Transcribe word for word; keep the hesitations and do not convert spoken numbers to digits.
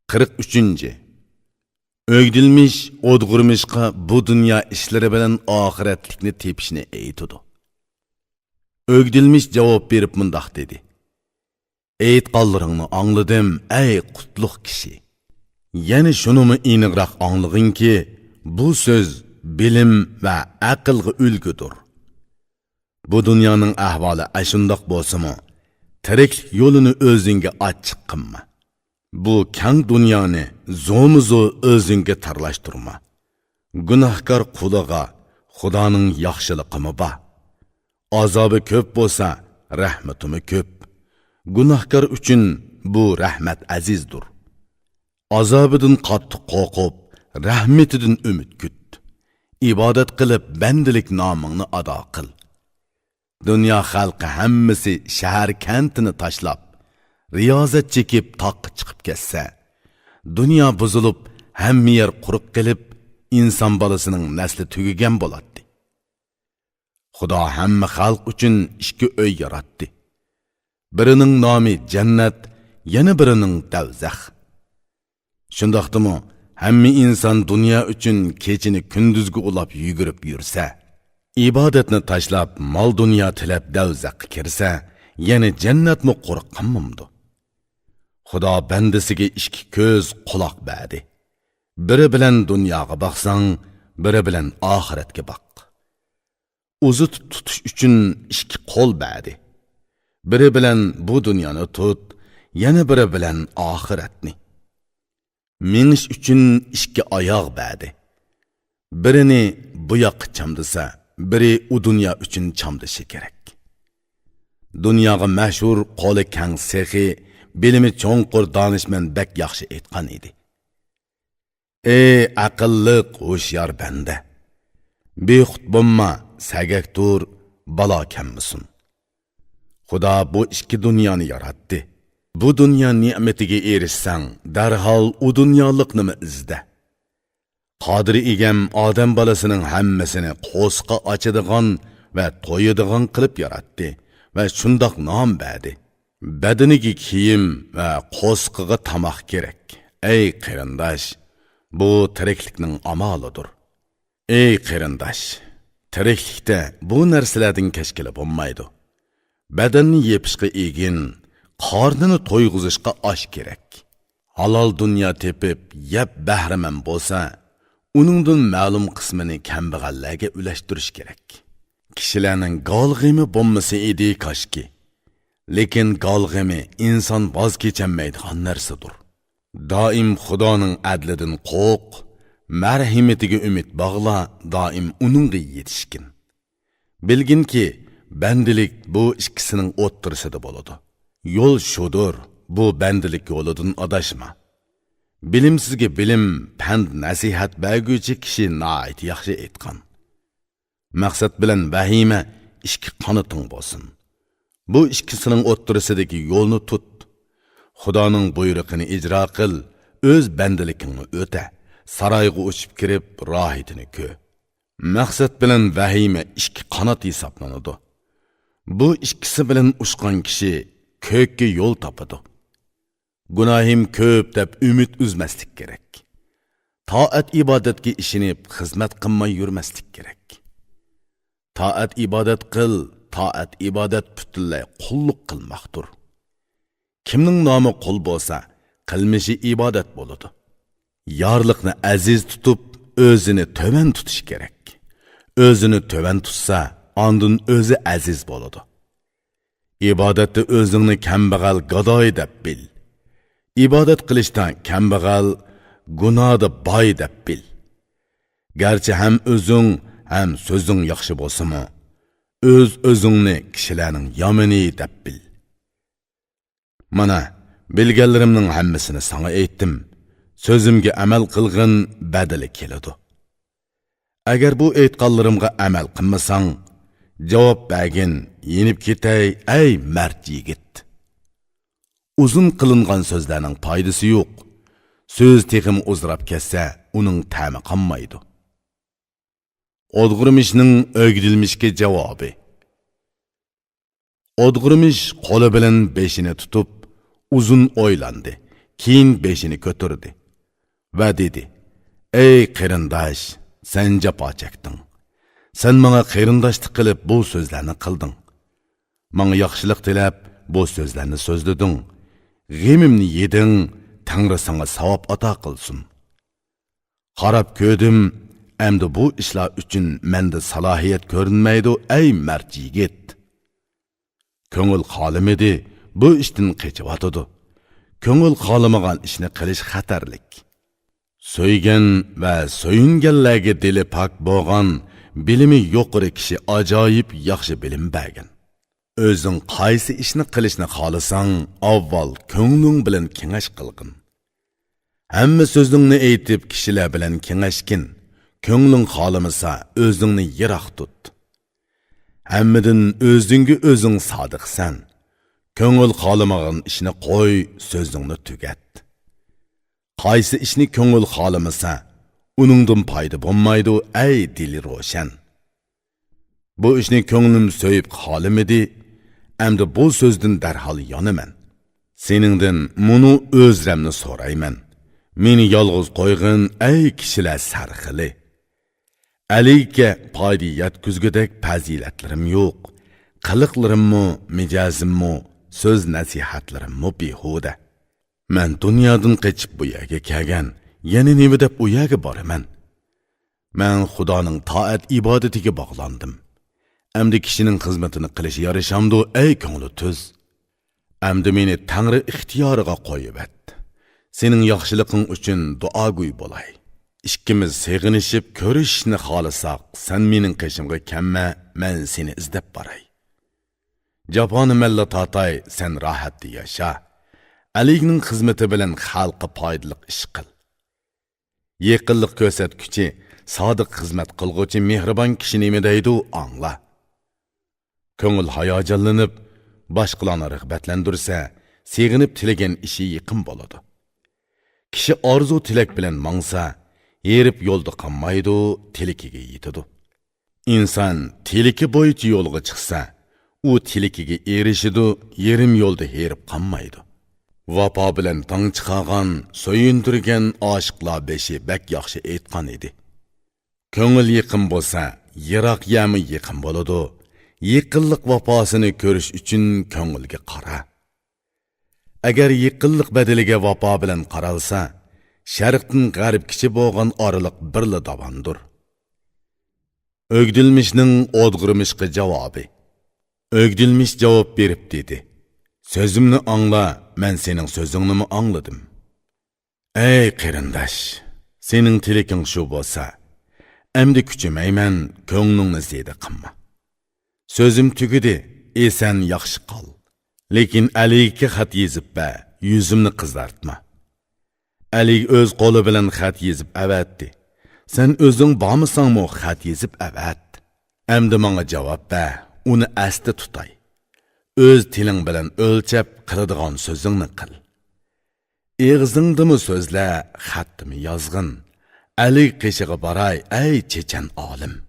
قىرىق ئۈچىنچى. ئۆگدۈلمىش ئودغۇرمىشقا بۇ دۇنيا ئىشلىرى بىلەن ئاخىرەتلىكنى تېپىشنى ئېيتىدۇ. ئۆگدۈلمىش جاۋاب بېرىپ مۇنداق دېدى: ئېيتقانلىرىڭنى ئاڭلىدىم، ئەي قۇتلۇق كىشى! يەنە شۇنىمۇ ئېنىقراق ئاڭلىغىنكى، بۇ سۆز بىلىم ۋە ئەقىلگە ئۈلگىدۇر. بۇ دۇنيانىڭ ئەھۋالى ئاشۇنداق بولسىمۇ، تىرىكلىك يولىنى ئۆزۈڭگە ئاچچىق قىلما. بۇ كەڭ دۇنيانى زورمۇزور ئۆزۈڭگە تارلاشتۇرما. گۇناھكار قۇلىغا خۇدانىڭ ياخشىلىقىمۇ بار. ئازابى كۆپ بولسا، رەھمىتىمۇ كۆپ. گۇناھكار ئۈچۈن بۇ رەھمەت ئەزىزدۇر. ئازابىدىن قاتتىق قورقۇپ، رەھمىتىدىن ئۈمىد كۈت. ئىبادەت قىلىپ، بەندىلىك نامىڭنى ئادا قىل. دۇنيا خەلقى ھەممىسى شەھەر كەنتىنى تاشلاپ، رىيازەت چېكىپ تاغقا چىقىپ كەتسە، دۇنيا بۇزۇلۇپ، ھەممە يەر قۇرۇق قېلىپ، ئىنسان بالىسىنىڭ نەسلى تۈگىگەن بولاتتى. خۇدا ھەممە خەلق ئۈچۈن ئىككى ئۆي ياراتتى. بىرىنىڭ نامى جەننەت، يەنە بىرىنىڭ دەۋزەخ. شۇنداقتىمۇ، ھەممە ئىنسان دۇنيا ئۈچۈن كېچىنى كۈندۈزگە ئۇلاپ يۈگۈرۈپ يۈرسە، ئىبادەتنى تاشلاپ، مال-دۇنيا تىلەپ دەۋزەخكە كىرسە، يەنە جەننەتمۇ قۇرۇق قالمامدۇ؟ خۇدا بەندىسىگە ئىككى كۆز، قۇلاق بەردى. بىرى بىلەن دۇنياغا باقساڭ، بىرى بىلەن ئاخىرەتكە باق. ئۇزىتىپ تۇتۇش ئۈچۈن ئىككى قول بەردى. بىرى بىلەن بۇ دۇنيانى تۇت، يەنە بىرى بىلەن ئاخىرەتنى. مېڭىش ئۈچۈن ئىككى ئاياغ بەردى. بىرىنى بۇ ياققا چامدىسا، بىرى ئۇ دۇنيا ئۈچۈن چامدىشى كېرەك. دۇنياغا مەشھۇر، قولى كەڭ سېخىي، بىلىمى چوڭقۇر دانىشمەن بەك ياخشى ئېيتقان ئىدى: ئەي ئەقىللىق، ھوشيار بەندە! بىخۇد بولما، سەگەك تۇر، بالا كەممىسۇن. خۇدا بۇ ئىككى دۇنيانى ياراتتى. بۇ دۇنيا نېمىتىگە ئېرىشسەڭ، دەرھال ئۇ دۇنيالىقنىمۇ ئىزدە. قادىر ئىگەم ئادەم بالىسىنىڭ ھەممىسىنى قورسىقى ئاچىدىغان ۋە تويىدىغان قىلىپ ياراتتى ۋە شۇنداق نام بەردى. بەدىنىگە كىيىم ۋە قورسىقىغا تاماق كېرەك. ئەي قېرىنداش، بۇ تىرىكلىكنىڭ ئامالىدۇر. ئەي قېرىنداش، تىرىكلىكتە بۇ نەرسىلەردىن كەچكىلى بولمايدۇ. بەدەننى يېپىشقا ئېگىن، قارنىنى تويغۇزۇشقا ئاش كېرەك. ھالال دۇنيا تېپىپ يەپ بەھرىمەن بولسا، ئۇنىڭدىن مەلۇم قىسمىنى كەمبەغەللەرگە ئۈلەشتۈرۈش كېرەك. كىشىلەرنىڭ گال غېمى بولمىسا ئىدى كاشكى. لېكىن گال غېمى ئىنسان ۋاز كېچەلمەيدىغان نەرسىدۇر. دائىم خۇدانىڭ ئەدلىدىن قورق، مەرھىمىتىگە ئۈمىد باغلا، دائىم ئۇنىڭغا يېتىشكىن. بىلگىنكى، بەندىلىك بۇ ئىككىسىنىڭ ئوتتۇرىسىدا بولىدۇ. يول شۇدۇر، بۇ بەندىلىك يولىدىن ئاداشما. بىلىمسىزگە بىلىم، پەند-نەسىھەت بەرگۈچى كىشى ناھايىتى ياخشى ئېيتقان. مەقسەت بىلەن ۋەھىمە ئىككى قانىتىڭ بولسۇن. بۇ ئىككىسىنىڭ ئوتتۇرىسىدىكى يولنى تۇت. خۇدانىڭ بۇيرۇقىنى ئىجرا قىل، ئۆز بەندىلىكىڭنى ئۆتە، سارايغا ئۇچۇپ كىرىپ، راھىتىنى كۆر. مەقسەت بىلەن ۋەھىمە ئىككى قانات ھېسابلىنىدۇ. بۇ ئىككىسى بىلەن ئۇچقان كىشى كۆككە يول تاپىدۇ. گۇناھىم كۆپ دەپ ئۈمىد ئۈزمەسلىك كېرەك. تائەت-ئىبادەتكە ئىشىنىپ خىزمەت قىلماي يۈرمەسلىك كېرەك. تائەت-ئىبادەت قىل، تائەت-ئىبادەت پۈتۈنلەي قۇللۇق قىلماقتۇر. كىمنىڭ نامى قۇل بولسا، قىلمىشى ئىبادەت بولىدۇ. يارلىقنى ئەزىز تۇتۇپ، ئۆزىنى تۆۋەن تۇتۇش كېرەك. ئۆزىنى تۆۋەن تۇتسا، ئاندىن ئۆزى ئەزىز بولىدۇ. ئىبادەتتە ئۆزۈڭنى كەمبەغەل، گاداي دەپ بىل. ئىبادەت قىلىشتا كەمبەغەل، گۇناھدا باي دەپ بىل. گەرچە ھەم ئۆزۈڭ، ھەم سۆزۈڭ ياخشى بولسىمۇ، ئۆز-ئۆزۈڭنى كىشىلەرنىڭ يامىنى دەپ بىل. مانا، بىلگەنلىرىمنىڭ ھەممىسىنى ساڭا ئېيتتىم. سۆزۈمگە ئەمەل قىلغىن، بەدىلى كېلىدۇ. ئەگەر بۇ ئېيتقانلىرىمغا ئەمەل قىلمىساڭ، جاۋاب بەرگىن، يېنىپ كېتەي، ئەي مەرد يىگىت! ئۇزۇن قىلىنغان سۆزلەرنىڭ پايدىسى يوق. سۆز تېخىمۇ ئۇزىراپ كەتسە، ئۇنىڭ تەمى قالمايدۇ. ئودغۇرمىشنىڭ ئۆگدۈلمىشكە جاۋابى. ئودغۇرمىش قولى بىلەن بېشىنى تۇتۇپ، ئۇزۇن ئويلاندى. كېيىن بېشىنى كۆتۈردى ۋە دېدى: «ئەي قېرىنداش، سەن جاپا چەكتىڭ. سەن ماڭا قېرىنداشلىق قىلىپ بۇ سۆزلەرنى قىلدىڭ. ماڭا ياخشىلىق تىلەپ بۇ سۆزلەرنى سۆزلىدىڭ. غېمىمنى يېدىڭ، تەڭرى ساڭا ساۋاب ئاتا قىلسۇن. قاراپ كۆردۈم، ئەمدى بۇ ئىشلار ئۈچۈن مەندە سالاھىيەت كۆرۈنمەيدۇ، ئەي مەرد يىگىت. كۆڭۈل خالىمىدى، بۇ ئىشتىن قېچىۋاتىدۇ. كۆڭۈل خالىمىغان ئىشنى قىلىش خەتەرلىك. سۆيگەن ۋە سۆيۈنگەنلەرگە دىلى پاك بولغان، بىلىمى يۇقىرى كىشى ئاجايىپ ياخشى بىلىم بەرگەن. ئۆزۈڭ قايسى ئىشنى قىلىشنى خالىساڭ، ئاۋۋال كۆڭلۈڭ بىلەن كېڭەش قىلغىن. ھەممە سۆزۈڭنى ئېيتىپ، كىشىلەر بىلەن كېڭەشكىن. كۆڭلۈڭ خالىمىسا، ئۆزۈڭنى يىراق تۇت. ھەممىدىن ئۆزۈڭگە ئۆزۈڭ سادىقسەن. كۆڭۈل خالىمىغان ئىشنى قوي، سۆزۈڭنى تۈگەت. قايسى ئىشنى كۆڭۈل خالىمىسا، ئۇنىڭدىن پايدا بولمايدۇ، ئەي دىلى روشەن. بۇ ئىشنى كۆڭلۈم سۆيۈپ خالىمىدى، ئەمدى بۇ سۆزدىن دەرھال يانىمەن. سېنىڭدىن مۇنۇ ئۆزرەمنى سورايمەن. مېنى يالغۇز قويغىن، ئەي كىشىلەر سەرخىلى. ئەلىگە پايدا يەتكۈزگۈدەك پەزىلەتلىرىم يوق. قىلىقلىرىممۇ، مىجەزىممۇ، سۆز نەسىھەتلىرىممۇ بىھۇدە. مەن دۇنيادىن قېچىپ بۇ يەرگە كەلگەن، يەنە نېمە دەپ ئۇ يەرگە بارىمەن؟ مەن خۇدانىڭ تائەت ئىبادىتىگە باغلاندىم. ئەمدى كىشىنىڭ خىزمىتىنى قىلىش يارىشامدۇ، ئەي كۆڭلى تۈز؟ ئەمدى مېنى تەڭرى ئىختىيارىغا قويۇۋەت. سېنىڭ ياخشىلىقىڭ ئۈچۈن دۇئاگوي بولاي. ئىككىمىز سېغىنىشىپ كۆرۈشۈشنى خالىساق، سەن مېنىڭ قېشىمغا كەلمە، مەن سېنى ئىزدەپ باراي. جاپانى مەنلا تارتاي، سەن راھەتتە ياشا. ئەلىگنىڭ خىزمىتى بىلەن خەلققە پايدىلىق ئىش قىل. يېقىنلىق كۆرسەتكۈچى، سادىق خىزمەت قىلغۇچى مېھرىبان كىشى نېمە دەيدۇ، ئاڭلا. كۆڭۈل ھاياجانلىنىپ، باشقىلارنى رىغبەتلەندۈرسە، سېغىنىپ تىلىگەن ئىشى يېقىن بولىدۇ. كىشى ئارزۇ تىلەك بىلەن ماڭسا، ھېرىپ يولدا قالمايدۇ، تىلىكىگە يېتىدۇ. ئىنسان تىلىكى بويىچە يولغا چىقسا، ئۇ تىلىكىگە ئېرىشىدۇ، يېرىم يولدا ھېرىپ قالمايدۇ. ۋاپا بىلەن تاڭ چىقارغان، سۆيۈندۈرگەن ئاشىقلار بېشى بەك ياخشى ئېيتقان ئىدى. كۆڭۈل يېقىن بولسا، يىراق يەرمۇ يېقىن بولىدۇ. يېقىنلىق ۋاپاسىنى كۆرۈش ئۈچۈن كۆڭۈلگە قارا. ئەگەر يېقىنلىق بەدىلىگە ۋاپا بىلەن قارالسا، شەرقتىن غەربكىچە بولغان ئارىلىق بىرلا داۋاندۇر. ئۆگدۈلمىشنىڭ ئودغۇرمىشقا جاۋابى. ئۆگدۈلمىش جاۋاب بېرىپ دېدى: «سۆزۈمنى ئاڭلا، مەن سېنىڭ سۆزۈڭنىمۇ ئاڭلىدىم.» ئەي قېرىنداش، سېنىڭ تىلىكىڭ شۇ بولسا، ئەمدى كۈچىمەيمەن، كۆڭلۈڭنى زېدە قىلما. سۆزۈم تۈگىدى، ئېسەن ياخشى قال. لېكىن ئەلىگە خەت يېزىپ بەر، يۈزۈمنى قىزارتما. ئەلى ئۆز قولى بىلەن خەت يېزىپ ئەۋەتتى. سەن ئۆزۈڭ بارمىساڭمۇ خەت يېزىپ ئەۋەت. ئەمدى ماڭا جاۋاب بەر، ئۇنى ئەستە تۇتاي. ئۆز تىلىڭ بىلەن ئۆلچەپ قىلىدىغان سۆزۈڭنى قىل. ئېغىزىڭدىمۇ سۆزلە، خەتتىمۇ يازغىن. ئەلى قېشىغا باراي، ئەي چېچەن ئالىم.